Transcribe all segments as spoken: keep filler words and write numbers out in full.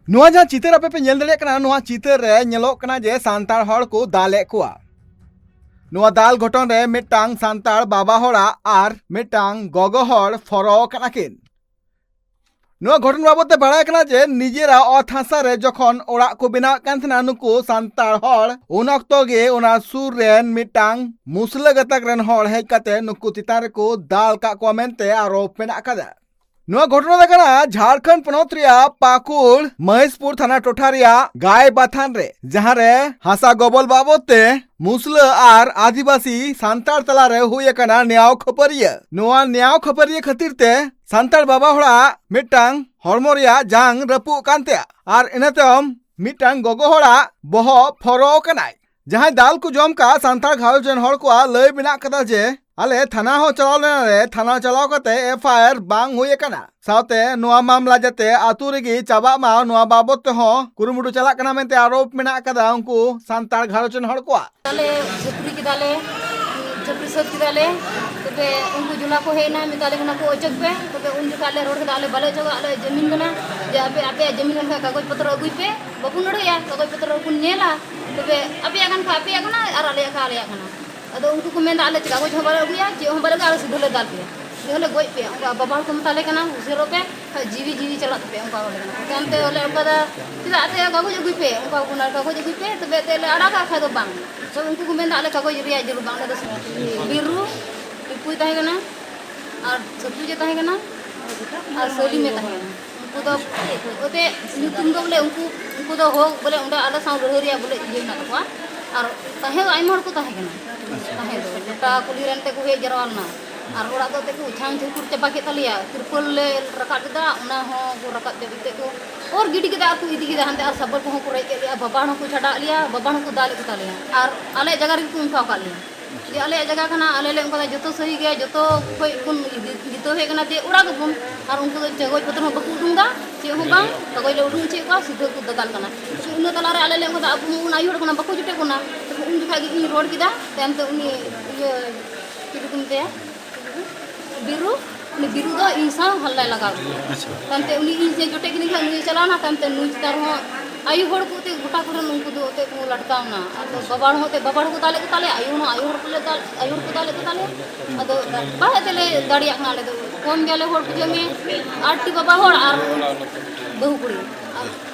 ᱱᱚᱣᱟ ᱡᱟᱦᱟᱸ ᱪᱤᱛᱟᱹᱨ ᱟᱯᱮ ᱯᱮ ᱧᱮᱞ ᱫᱟᱲᱮᱭᱟᱜ ᱠᱟᱱᱟ, ᱱᱚᱣᱟ ᱪᱤᱛᱟᱹᱨ ᱨᱮ ᱧᱮᱞᱚᱜ ᱠᱟᱱᱟ ᱡᱮ ᱥᱟᱱᱛᱟᱲ ᱦᱚᱲ ᱠᱚ ᱫᱟᱞᱮᱫ ᱠᱚᱣᱟ᱾ ᱱᱚᱣᱟ ᱫᱟᱞ ᱜᱷᱚᱴᱚᱱ ᱨᱮ ᱢᱤᱫᱴᱟᱝ ᱥᱟᱱᱛᱟᱲ ᱵᱟᱵᱟ ᱦᱚᱲᱟᱜ ᱟᱨ ᱢᱤᱫᱴᱟᱝ ᱜᱚᱜᱚ ᱦᱚᱲ ᱯᱷᱚᱨᱚ ᱟᱠᱟᱱᱟ ᱠᱤᱱ᱾ ᱱᱚᱣᱟ ᱜᱷᱚᱴᱚᱱ ᱵᱟᱵᱚᱫ ᱛᱮ ᱵᱟᱲᱟᱭ ᱠᱟᱱᱟ ᱡᱮ ᱱᱤᱡᱮᱨᱟᱜ ᱚᱛ ᱦᱟᱥᱟ ᱨᱮ ᱡᱚᱠᱷᱚᱱ ᱚᱲᱟᱜ ᱠᱚ ᱵᱮᱱᱟᱣᱮᱫ ᱠᱟᱱ ᱛᱟᱦᱮᱱᱟ ᱱᱩᱠᱩ ᱥᱟᱱᱛᱟᱲ ᱦᱚᱲ, ᱩᱱ ᱚᱠᱛᱚ ᱜᱮ ᱚᱱᱟ ᱥᱩᱨ ᱨᱮᱱ ᱢᱤᱫᱴᱟᱝ ᱢᱩᱥᱞᱟᱹ ᱜᱟᱛᱟᱠ ᱨᱮᱱ ᱦᱚᱲ ᱦᱮᱡ ᱠᱟᱛᱮ ᱱᱩᱠᱩ ᱪᱮᱛᱟᱱ ᱨᱮᱠᱚ ᱫᱟᱞ ᱠᱟᱜ ᱠᱚᱣᱟ ᱢᱮᱱᱛᱮ ᱟᱨᱳᱯ ᱢᱮᱱᱟᱜ ᱟᱠᱟᱫᱟ᱾ ᱱᱚᱣᱟ ᱜᱷᱚᱴᱚᱱᱟ ᱫᱚ ᱠᱟᱱᱟ ᱡᱷᱟᱲᱠᱷᱚᱸᱰ ᱯᱚᱱᱚᱛ ᱨᱮᱭᱟᱜ ᱯᱟᱠᱩᱲ ᱢᱚᱦᱮᱥᱯᱩᱨ ᱛᱷᱟᱱᱟ ᱴᱚᱴᱷᱟ ᱨᱮᱭᱟᱜ ᱜᱟᱭ ᱵᱟᱛᱷᱟᱱ ᱨᱮ, ᱡᱟᱦᱟᱸ ᱨᱮ ᱦᱟᱥᱟ ᱜᱚᱵᱚᱞ ᱵᱟᱵᱚᱫ ᱛᱮ ᱢᱩᱥᱞᱟᱹ ᱟᱨ ᱟᱹᱫᱤᱵᱟᱹᱥᱤ ᱥᱟᱱᱛᱟᱲ ᱛᱟᱞᱟᱨᱮ ᱦᱩᱭ ᱟᱠᱟᱱᱟ ᱱᱮᱭᱟᱣ ᱠᱷᱟᱹᱯᱟᱹᱨᱤᱭᱟᱹ᱾ ᱱᱚᱣᱟ ᱱᱮᱭᱟᱣ ᱠᱷᱟᱹᱯᱟᱹᱨᱤᱭᱟᱹ ᱠᱷᱟᱹᱛᱤᱨ ᱛᱮ ᱥᱟᱱᱛᱟᱲ ᱵᱟᱵᱟ ᱦᱚᱲᱟᱜ ᱢᱤᱫᱴᱟᱝ ᱦᱚᱲᱢᱚ ᱨᱮᱭᱟᱜ ᱡᱟᱝ ᱨᱟᱹᱯᱩᱫ ᱟᱠᱟᱱ ᱛᱟᱭᱟ ᱟᱨ ᱤᱱᱟᱹ ᱛᱟᱭᱚᱢ ᱢᱤᱫᱴᱟᱝ ᱜᱚᱜᱚ ᱦᱚᱲᱟᱜ ᱵᱚᱦᱚᱜ ᱯᱷᱚᱨᱚ ᱟᱠᱟᱱᱟᱭ᱾ ᱡᱟᱦᱟᱸᱭ ᱫᱟᱞ ᱠᱚ ᱡᱚᱢ ᱠᱟᱜ ᱥᱟᱱᱛᱟᱲ ᱜᱷᱟᱨᱚᱸᱡᱽ ᱨᱮᱱ ᱦᱚᱲ ᱠᱚᱣᱟᱜ ᱞᱟᱹᱭ ᱢᱮᱱᱟᱜ ᱠᱟᱫᱟ ᱡᱮ ᱟᱞᱮ ᱛᱷᱟᱱᱟ ᱦᱚᱸ ᱪᱟᱞᱟᱣ ᱞᱮᱱᱟ ᱞᱮ, ᱛᱷᱟᱱᱟ ᱪᱟᱞᱟᱣ ᱠᱟᱛᱮ ᱮᱯᱷ ᱟᱭ ᱟᱨ ᱵᱟᱝ ᱦᱩᱭ ᱟᱠᱟᱱᱟ᱾ ᱥᱟᱶᱛᱮ ᱱᱚᱣᱟ ᱢᱟᱢᱞᱟ ᱡᱟᱛᱮ ᱟᱹᱛᱩ ᱨᱮᱜᱮ ᱪᱟᱵᱟᱜ ᱢᱟ, ᱱᱚᱣᱟ ᱵᱟᱵᱚᱫ ᱛᱮᱦᱚᱸ ᱠᱩᱨᱩᱢᱩᱴᱩ ᱪᱟᱞᱟᱜ ᱠᱟᱱᱟ ᱢᱮᱱᱛᱮ ᱟᱨᱳᱯ ᱢᱮᱱᱟᱜ ᱟᱠᱟᱫᱟ ᱩᱱᱠᱩ ᱥᱟᱱᱛᱟᱲ ᱜᱷᱟᱨᱚᱸᱡᱽ ᱨᱮᱱ ᱦᱚᱲ ᱠᱚᱣᱟᱜ᱾ ᱟᱞᱮ ᱪᱷᱟᱹᱯᱨᱤ ᱠᱮᱫᱟᱞᱮ, ᱪᱷᱟᱹᱯᱨᱤ ᱥᱟᱹᱛ ᱠᱮᱫᱟᱞᱮ᱾ ᱛᱚᱵᱮ ᱩᱱᱠᱩ ᱡᱚᱞᱟ ᱠᱚ ᱦᱮᱡ ᱮᱱᱟ, ᱢᱮᱛᱟ ᱞᱮ ᱠᱟᱱᱟ ᱠᱚ ᱚᱪᱚᱜ ᱯᱮ᱾ ᱛᱚᱵᱮ ᱩᱱ ᱡᱚᱠᱷᱟᱡ ᱟᱞᱮ ᱨᱚᱲ ᱠᱮᱫᱟ, ᱟᱞᱮ ᱵᱟᱞᱮ ᱚᱪᱚᱜᱟ, ᱟᱞᱮᱭᱟᱜ ᱡᱟᱹᱢᱤᱱ ᱠᱟᱱᱟ᱾ ᱡᱮ ᱟᱯᱮ, ᱟᱯᱮᱭᱟᱜ ᱡᱟᱹᱢᱤᱱ ᱠᱟᱱ ᱠᱷᱟᱡ ᱠᱟᱜᱚᱡᱽ ᱯᱚᱛᱨᱚ ᱟᱹᱜᱩᱭ ᱯᱮ, ᱵᱟᱵᱚᱱ ᱞᱟᱹᱲᱦᱟᱹᱭᱟ, ᱠᱟᱜᱚᱡᱽ ᱯᱚᱛᱨᱚ ᱵᱚᱱ ᱧᱮᱞᱟ᱾ ᱛᱚᱵᱮ ᱟᱯᱮᱭᱟᱜ ᱠᱟᱱ ᱠᱷᱟᱡ ᱟᱯᱮᱭᱟᱜ ᱠᱟᱱᱟ, ᱟᱨ ᱟᱞᱮᱭᱟᱜ ᱠᱷᱟᱡ ᱟᱞᱮᱭᱟᱜ ᱠᱟᱱᱟ᱾ ᱟᱫᱚ ᱩᱱᱠᱩ ᱠᱚ ᱢᱮᱱᱫᱟ, ᱟᱞᱮ ᱠᱟᱜᱚᱡᱽ ᱦᱚᱸ ᱵᱟᱞᱮ ᱟᱹᱜᱩᱭᱟ, ᱪᱮᱫ ᱦᱚᱸ ᱵᱟᱞᱮ ᱟᱹᱜᱩᱭᱟ, ᱟᱞᱮ ᱥᱤᱫᱷᱟᱹ ᱞᱮ ᱫᱟᱞ ᱯᱮᱭᱟ, ᱥᱤᱫᱷᱟᱹ ᱞᱮ ᱜᱚᱡ ᱯᱮᱭᱟ᱾ ᱚᱱᱠᱟ ᱵᱟᱵᱟ ᱦᱚᱲ ᱠᱚ ᱢᱮᱛᱟ ᱞᱮ ᱠᱟᱱᱟ, ᱩᱥᱟᱹᱨᱚᱜ ᱯᱮ, ᱠᱷᱟᱡ ᱡᱤᱣᱤ, ᱡᱤᱣᱤ ᱪᱟᱞᱟᱜ ᱛᱟᱯᱮᱭᱟ, ᱚᱱᱠᱟ ᱠᱚ ᱞᱟᱹᱭ ᱠᱟᱱᱟ᱾ ᱛᱟᱭᱚᱢ ᱛᱮ ᱟᱞᱮ ᱚᱱᱠᱟ ᱫᱚ, ᱪᱮᱫᱟᱜ ᱟᱯᱮ ᱠᱟᱜᱚᱡᱽ ᱟᱹᱜᱩᱭ ᱯᱮ, ᱚᱱᱠᱟ ᱠᱚ ᱢᱮᱱᱟ, ᱠᱟᱜᱚᱡᱽ ᱟᱹᱜᱩᱭ ᱯᱮ, ᱛᱚᱵᱮ ᱮᱱᱛᱮᱫ ᱞᱮ ᱟᱲᱟᱜᱟ, ᱠᱷᱟᱡ ᱫᱚ ᱵᱟᱝ᱾ ᱛᱚ ᱩᱱᱠᱩ ᱠᱚ ᱢᱮᱱᱫᱟ, ᱟᱞᱮ ᱠᱟᱜᱚᱡᱽ ᱨᱮᱭᱟᱜ ᱡᱟᱹᱨᱩᱲ ᱵᱟᱝ, ᱟᱞᱮ ᱫᱚ ᱵᱤᱨᱩ, ᱴᱤᱯᱩᱭ ᱛᱟᱦᱮᱸ ᱠᱟᱱᱟ, ᱟᱨ ᱥᱟᱹᱛᱩᱡ ᱮ ᱛᱟᱦᱮᱸ ᱠᱟᱱᱟ, ᱟᱨ ᱥᱟᱹᱞᱤᱢ ᱮ ᱛᱟᱦᱮᱸ ᱠᱟᱱᱟ᱾ ᱩᱱᱠᱩ ᱫᱚ ᱚᱛᱮ ᱧᱩᱛᱩᱢ ᱫᱚ ᱵᱚᱞᱮ ᱩᱱᱠᱩ, ᱩᱱᱠᱩ ᱫᱚ ᱦᱚᱠ ᱵᱚᱞᱮ ᱚᱸᱰᱮ ᱟᱞᱮ ᱥᱟᱶ ᱞᱟᱹᱲᱦᱟᱹᱭ ᱨᱮᱭᱟᱜ ᱵᱚᱞᱮ ᱤᱭᱟᱹ ᱢᱮᱱᱟᱜ ᱛᱟᱠᱚᱣᱟ᱾ ᱟᱨ ᱛᱟᱦᱮᱸ ᱫᱚ ᱟᱭᱢᱟ ᱦᱚᱲ ᱠᱚ ᱛᱟᱦᱮᱸ ᱠᱟᱱᱟ, ᱛᱟᱦᱮᱸ ᱫᱚ ᱜᱚᱴᱟ ᱠᱩᱞᱦᱤ ᱨᱮᱱ ᱛᱮᱠᱚ ᱦᱮᱡ ᱡᱟᱨᱣᱟ ᱞᱮᱱᱟ᱾ ᱟᱨ ᱚᱲᱟᱜ ᱫᱚ ᱮᱱᱛᱮᱫ ᱠᱚ ᱩᱪᱷᱟᱝ ᱡᱷᱟᱹᱠᱩᱲ ᱪᱟᱵᱟ ᱠᱮᱫ ᱛᱟᱞᱮᱭᱟ᱾ ᱛᱤᱨᱯᱚᱞ ᱞᱮ ᱨᱟᱠᱟᱵ ᱞᱮᱫᱟ, ᱚᱱᱟ ᱦᱚᱸ ᱠᱚ ᱨᱟᱠᱟᱵ ᱪᱟᱵᱟ ᱠᱮᱫ ᱠᱚ, ᱚᱨ ᱜᱤᱰᱤ ᱠᱮᱫᱟ ᱟᱨ ᱠᱚ ᱤᱫᱤ ᱠᱮᱫᱟ ᱦᱟᱱᱛᱮ᱾ ᱟᱨ ᱥᱟᱵᱚᱞ ᱠᱚᱦᱚᱸ ᱠᱚ ᱨᱮᱡ ᱠᱮᱫ ᱞᱮᱭᱟ, ᱵᱟᱵᱟ ᱦᱚᱸ ᱠᱚ ᱪᱷᱟᱰᱟᱣ ᱞᱮᱭᱟ, ᱵᱟᱵᱟ ᱦᱚᱸ ᱠᱚ ᱫᱟᱞ ᱠᱚ ᱛᱟᱞᱮᱭᱟ᱾ ᱟᱨ ᱟᱞᱮᱭᱟᱜ ᱡᱟᱭᱜᱟ ᱨᱮᱜᱮ ᱠᱚ ᱩᱱᱠᱟᱣ ᱟᱠᱟᱫ ᱞᱮᱭᱟ᱾ ᱡᱮ ᱟᱞᱮᱭᱟᱜ ᱡᱟᱭᱜᱟ ᱠᱟᱱᱟ, ᱟᱞᱮ ᱞᱮ ᱚᱱᱠᱟ ᱡᱚᱛᱚ ᱥᱟᱹᱦᱤ ᱜᱮᱭᱟ, ᱡᱚᱛᱚ ᱠᱷᱚᱡ ᱵᱚᱱ ᱡᱤᱛᱟᱹᱣ ᱦᱮᱡ ᱠᱟᱱᱟ ᱡᱮ ᱚᱲᱟᱜ ᱟᱵᱚᱱ᱾ ᱟᱨ ᱩᱱᱠᱩ ᱫᱚ ᱠᱟᱜᱚᱡᱽ ᱯᱚᱛᱨᱚ ᱦᱚᱸ ᱵᱟᱠᱚ ᱩᱰᱩᱝ ᱮᱫᱟ, ᱪᱮᱫ ᱦᱚᱸ ᱵᱟᱝ, ᱠᱟᱜᱚᱡᱽ ᱞᱮ ᱩᱰᱩᱝ ᱦᱚᱪᱚᱭᱮᱫ ᱠᱚᱣᱟ, ᱥᱤᱫᱷᱟᱹ ᱠᱚ ᱫᱟᱫᱟᱞ ᱠᱟᱱᱟ᱾ ᱛᱚ ᱤᱱᱟᱹ ᱛᱟᱞᱟᱨᱮ ᱟᱞᱮ ᱞᱮ ᱚᱱᱠᱟ ᱫᱚ ᱟᱵᱚ ᱢᱟ ᱩᱱ ᱟᱭᱳ ᱦᱚᱲ ᱠᱟᱱᱟ, ᱵᱟᱠᱚ ᱡᱩᱴᱮ ᱵᱚᱱᱟ᱾ ᱛᱚ ᱩᱱ ᱡᱚᱠᱷᱟᱡ ᱜᱮ ᱤᱧ ᱨᱚᱲ ᱠᱮᱫᱟ, ᱛᱟᱭᱚᱢ ᱛᱮ ᱩᱱᱤ ᱤᱭᱟᱹ ᱪᱤᱞᱤ ᱠᱚ ᱢᱮᱛᱟᱭᱟ, ᱵᱤᱨᱩ, ᱩᱱᱤ ᱵᱤᱨᱩ ᱫᱚ ᱤᱧ ᱥᱟᱶ ᱦᱟᱞᱞᱟᱭ ᱞᱟᱜᱟᱣ ᱠᱮᱫᱟ᱾ ᱟᱪᱪᱷᱟ᱾ ᱛᱟᱭᱚᱢᱛᱮ ᱩᱱᱤ ᱤᱧ ᱥᱮ ᱡᱚᱴᱮᱫ ᱠᱤᱫᱤᱧ ᱠᱷᱟᱱ ᱩᱱᱤ ᱪᱟᱞᱟᱣᱱᱟ, ᱛᱟᱭᱚᱢᱛᱮ ᱱᱩᱭ ᱪᱮᱛᱟᱱ ᱨᱮᱦᱚᱸ ᱟᱭᱳ ᱦᱚᱲ ᱠᱚ ᱛᱮ ᱜᱚᱴᱟ ᱠᱚᱨᱮᱱ ᱩᱱᱠᱩ ᱫᱚ ᱚᱛᱮ ᱠᱚ ᱞᱟᱴᱠᱟᱣᱱᱟ᱾ ᱟᱫᱚ ᱵᱟᱵᱟ ᱦᱚᱲ ᱦᱚᱸ ᱛᱮ ᱵᱟᱵᱟ ᱦᱚᱲ ᱠᱚ ᱫᱟᱞᱮᱫ ᱠᱚ ᱛᱟᱞᱮᱭᱟ, ᱟᱭᱳ ᱦᱚᱸ ᱟᱭᱳ ᱦᱚᱲ ᱠᱚᱞᱮ ᱫᱟᱞ ᱟᱭᱳ ᱦᱚᱲ ᱠᱚ ᱫᱟᱞᱮᱫ ᱠᱚ ᱛᱟᱞᱮᱭᱟ᱾ ᱟᱫᱚ ᱵᱟᱭ ᱛᱮᱞᱮ ᱫᱟᱲᱮᱭᱟᱜ ᱠᱟᱱᱟ, ᱟᱞᱮ ᱫᱚ ᱠᱚᱢ ᱜᱮᱭᱟᱞᱮ ᱦᱚᱲ, ᱵᱩᱡᱷᱟᱹᱣ ᱢᱮ, ᱟᱴ ᱴᱤ ᱵᱟᱵᱟ ᱦᱚᱲ ᱟᱨ ᱵᱟᱹᱦᱩ ᱠᱩᱲᱤ, ᱟᱨ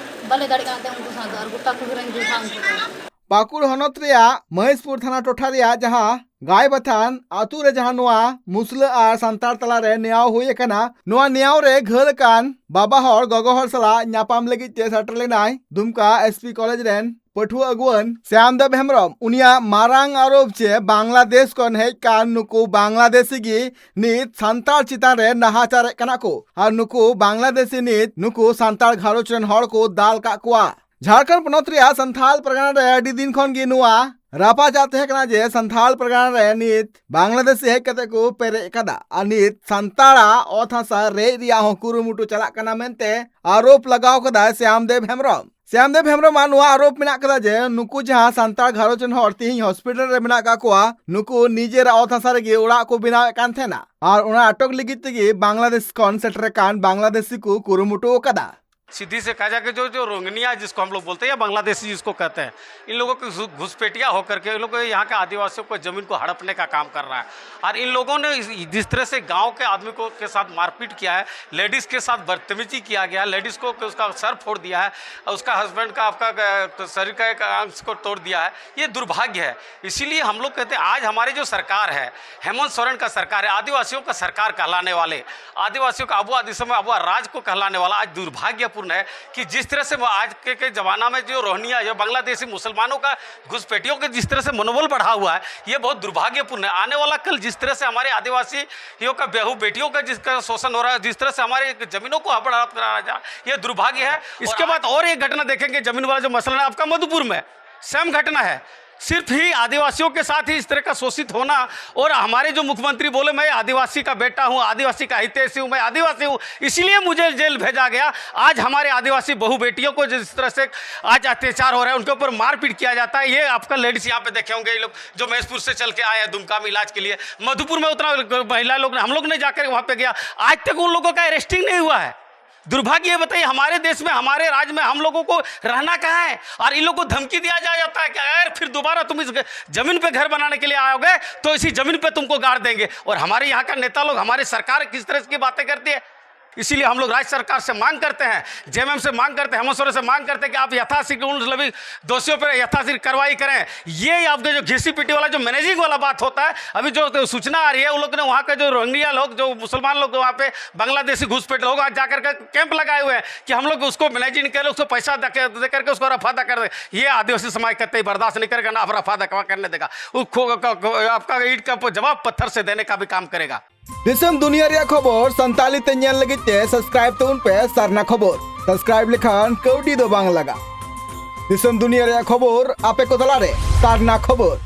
ᱵᱟᱞᱮ ᱫᱟᱲᱮᱭᱟᱜ ᱠᱟᱱ ᱛᱟᱦᱮᱸ ᱩᱱᱠᱩ ᱥᱟᱶ ᱫᱚ, ᱟᱨ ᱜᱚᱴᱟ ᱠᱩᱞᱦᱤ ᱨᱮᱱ ᱡᱚᱴᱷᱟ ᱩᱱᱠᱩ ᱠᱚ᱾ ᱯᱟᱹᱠᱩᱲ ᱦᱚᱱᱚᱛ ᱨᱮᱭᱟᱜ ᱢᱚᱦᱮᱥᱯᱩᱨ ᱛᱷᱟᱱᱟ ᱴᱚᱴᱷᱟ ᱨᱮᱭᱟᱜ ᱡᱟᱦᱟᱸ ᱜᱟᱭᱵᱟᱛᱷᱟᱱ ᱟᱛᱳ ᱨᱮ ᱡᱟᱦᱟᱸ ᱱᱚᱣᱟ ᱢᱩᱥᱞᱟᱹ ᱟᱨ ᱥᱟᱱᱛᱟᱲ ᱛᱟᱞᱟᱨᱮ ᱱᱮᱭᱟᱣ ᱦᱩᱭ ᱟᱠᱟᱱᱟ, ᱱᱚᱣᱟ ᱱᱮᱭᱟᱣ ᱨᱮ ᱜᱷᱟᱹᱞ ᱟᱠᱟᱱ ᱵᱟᱵᱟ ᱦᱚᱲ ᱜᱚᱜᱚ ᱦᱚᱲ ᱥᱟᱞᱟᱜ ᱧᱟᱯᱟᱢ ᱞᱟᱹᱜᱤᱫ ᱛᱮ ᱥᱮᱴᱮᱨ ᱞᱮᱱᱟᱭ ᱫᱩᱢᱠᱟ ᱮᱥ ᱯᱤ ᱠᱚᱞᱮᱡᱽ ᱨᱮᱱ ᱯᱟᱹᱴᱷᱩᱣᱟᱹ ᱟᱹᱜᱩᱣᱟᱹᱱ ᱥᱭᱟᱢᱫᱮᱵ ᱦᱮᱢᱵᱨᱚᱢ᱾ ᱩᱱᱤᱭᱟᱜ ᱢᱟᱨᱟᱝ ᱟᱨᱳᱯ ᱡᱮ ᱵᱟᱝᱞᱟᱫᱮᱥ ᱠᱷᱚᱱ ᱦᱮᱡ ᱠᱟᱱ ᱱᱩᱠᱩ ᱵᱟᱝᱞᱟᱫᱮᱥᱤ ᱜᱮ ᱱᱤᱛ ᱥᱟᱱᱛᱟᱲ ᱪᱮᱛᱟᱱ ᱨᱮ ᱱᱟᱦᱟᱪᱟᱨᱮᱫ ᱠᱟᱱᱟ ᱠᱚ ᱟᱨ ᱱᱩᱠᱩ ᱵᱟᱝᱞᱟᱫᱮᱥᱤ ᱱᱤᱛ ᱱᱩᱠᱩ ᱥᱟᱱᱛᱟᱲ ᱜᱷᱟᱨᱚᱸᱡᱽ ᱨᱮᱱ ᱦᱚᱲ ᱠᱚ ᱫᱟᱞ ᱠᱟᱜ ᱠᱚᱣᱟ᱾ ᱡᱷᱟᱲᱠᱷᱚᱸᱰ ᱯᱚᱱᱚᱛ ᱨᱮᱭᱟᱜ ᱥᱟᱱᱛᱷᱟᱞ ᱯᱟᱨᱜᱟᱱᱟ ᱨᱮ ᱟᱹᱰᱤ ᱫᱤᱱ ᱠᱷᱚᱱ ᱜᱮ ᱱᱚᱣᱟ ᱨᱟᱯᱟᱪᱟᱜ ᱛᱟᱦᱮᱸ ᱠᱟᱱᱟ ᱡᱮ ᱥᱟᱱᱛᱷᱟᱞ ᱯᱟᱨᱜᱟᱱᱟ ᱨᱮ ᱱᱤᱛ ᱵᱟᱝᱞᱟᱫᱮᱥᱤ ᱦᱮᱡ ᱠᱟᱛᱮ ᱠᱚ ᱯᱮᱨᱮᱡ ᱟᱠᱟᱫᱟ ᱟᱨ ᱱᱤᱛ ᱥᱟᱱᱛᱟᱲᱟᱜ ᱚᱛ ᱦᱟᱥᱟ ᱨᱮᱡ ᱨᱮᱭᱟᱜ ᱦᱚᱸ ᱠᱩᱨᱩᱢᱩᱴᱩ ᱪᱟᱞᱟᱜ ᱠᱟᱱᱟ ᱢᱮᱱᱛᱮ ᱟᱨᱳᱯ ᱞᱟᱜᱟᱣ ᱠᱟᱫᱟᱭ ᱥᱭᱟᱢᱫᱮᱵ ᱦᱮᱢᱵᱨᱚᱢ᱾ ᱥᱭᱟᱢᱫᱮᱵ ᱦᱮᱢᱵᱨᱚᱢᱟᱜ ᱱᱚᱣᱟ ᱟᱨᱳᱯ ᱢᱮᱱᱟᱜ ᱠᱟᱫᱟ ᱡᱮ ᱱᱩᱠᱩ ᱡᱟᱦᱟᱸ ᱥᱟᱱᱛᱟᱲ ᱜᱷᱟᱨᱚᱸᱡᱽ ᱨᱮᱱ ᱦᱚᱲ ᱛᱤᱦᱤᱧ ᱦᱚᱥᱯᱤᱴᱟᱞ ᱨᱮ ᱢᱮᱱᱟᱜ ᱠᱟᱜ ᱠᱚᱣᱟ, ᱱᱩᱠᱩ ᱱᱤᱡᱮᱨᱟᱜ ᱚᱛ ᱦᱟᱥᱟ ᱨᱮᱜᱮ ᱚᱲᱟᱜ ᱠᱚ ᱵᱮᱱᱟᱣᱮᱫ ᱠᱟᱱ ᱛᱟᱦᱮᱱᱟ ᱟᱨ ᱚᱱᱟ ᱟᱴᱚᱠ ᱞᱟᱹᱜᱤᱫ ᱛᱮᱜᱮ ᱵᱟᱝᱞᱟᱫᱮᱥ ᱠᱷᱚᱱ ᱥᱮᱴᱮᱨ ᱟᱠᱟᱱ ᱵᱟᱝᱞᱟᱫᱮᱥᱤ ᱠᱚ ᱠᱩᱨᱩᱢᱩᱴᱩ ᱟᱠᱟᱫᱟ᱾ सीधी से कहा जाए कि जो जो रोहिंग्या जिसको हम लोग बोलते हैं या बांग्लादेशी जिसको कहते हैं, इन लोगों की घुस- घुसपैठिया होकर के इन लोगों को यहाँ के आदिवासियों को जमीन को हड़पने का काम कर रहा है। और इन लोगों ने इस- जिस तरह से गांव के आदमी को के साथ मारपीट किया है, लेडीज के साथ बदतमीजी किया गया है, लेडीज को उसका सर फोड़ दिया है, उसका हस्बैंड का आपका ग- शरीर का एक अंश को तोड़ दिया है, ये दुर्भाग्य है। इसीलिए हम लोग कहते हैं आज हमारे जो सरकार है, हेमंत सोरेन का सरकार है, आदिवासियों का सरकार कहलाने वाले, आदिवासियों का अबुआ दिसम में अबुआ राज को कहलाने वाला आज दुर्भाग्यपूर्ण है कि जिस तरह से वो आज के, के जमाना में जो रोहिंग्या या बांग्लादेशी मुसलमानों का घुसपैठियों के जिस तरह से मनोबल बढ़ा हुआ है, ये बहुत दुर्भाग्यपूर्ण है। आने वाला कल जिस तरह से हमारे आदिवासियों का बहू बेटियों का जिसका शोषण हो रहा है, जिस तरह से हमारे जमीनों को हड़प कराया जा, ये दुर्भाग्य है। इसके बाद और एक घटना देखेंगे, जमीन वाला जो मसला है आपका मधुपुर में, सेम घटना है। सिर्फ ही आदिवासियों के साथ ही इस तरह का शोषित होना। और हमारे जो मुख्यमंत्री बोले, मैं आदिवासी का बेटा हूं, आदिवासी का हितैषी हूं, मैं आदिवासी हूं, इसलिए मुझे जेल भेजा गया। आज हमारे आदिवासी बहू बेटियों को जिस तरह से आज अत्याचार हो रहा है, उनके ऊपर मारपीट किया जाता है। ये आपका लेडीज यहाँ पे देखे होंगे, ये लोग जो महेशपुर से चल के आए हैं दुमका में इलाज के लिए, मधुपुर में उतना महिला लोग, हम लोग नहीं जाकर वहां पे गया, आज तक उन लोगों का अरेस्टिंग नहीं हुआ है। दुर्भाग्य ये बताइए, हमारे देश में, हमारे राज्य में हम लोगों को रहना कहाँ है? और इन लोगों को धमकी दिया जा जाता है कि अगर फिर दोबारा तुम इस ग- जमीन पे घर बनाने के लिए आओगे तो इसी जमीन पे तुमको गाड़ देंगे। और हमारे यहाँ का नेता लोग, हमारी सरकार किस तरह की बातें करती है। इसीलिए हम लोग राज्य सरकार से मांग करते हैं, जेएमएम से मांग करते हैं, हेमंत सोरेन से मांग करते हैं कि आप यथाशीघ्र उन सभी दोषियों पर यथाशीघ्र कार्रवाई करें। ये आपके जो घिसी पिटी वाला, जो मैनेजिंग वाला बात होता है, अभी जो सूचना आ रही है, उन लोग ने वहाँ के जो रोहिंग्या लोग, जो मुसलमान लोग वहाँ पे, बांग्लादेशी घुसपैठ लोग आज जाकर के कैंप लगाए हुए हैं कि हम लोग उसको मैनेजिंग करें, उसको पैसा दे दे करके उसको रफा दफा कर दें। ये आदिवासी समाज कतई बर्दाश्त नहीं करेगा, ना रफा दफा करने देगा। वो खो- क- क- आपका ईंट का प- जवाब पत्थर से देने का भी काम करेगा। ᱫᱤᱥᱚᱢ ᱫᱩᱱᱤᱭᱟᱹ ᱨᱮᱭᱟᱜ ᱠᱷᱚᱵᱚᱨ ᱥᱟᱱᱛᱟᱲᱤ ᱛᱮ ᱧᱮᱞ ᱞᱟᱹᱜᱤᱫ ᱛᱮ ᱥᱟᱵᱥᱠᱨᱟᱭᱤᱵ ᱛᱟᱵᱚᱱ ᱯᱮ ᱥᱟᱨᱱᱟ ᱠᱷᱚᱵᱚᱨ᱾ ᱥᱟᱵᱥᱠᱨᱟᱭᱤᱵ ᱞᱮᱠᱷᱟᱱ ᱠᱟᱹᱣᱰᱤ ᱫᱚ ᱵᱟᱝ ᱞᱟᱜᱟᱜ᱾ ᱫᱤᱥᱚᱢ ᱫᱩᱱᱤᱭᱟᱹ ᱨᱮᱭᱟᱜ ᱠᱷᱚᱵᱚᱨ ᱟᱯᱮ ᱠᱚ ᱛᱟᱞᱟᱨᱮ ᱥᱟᱨᱱᱟ ᱠᱷᱚᱵᱚᱨ᱾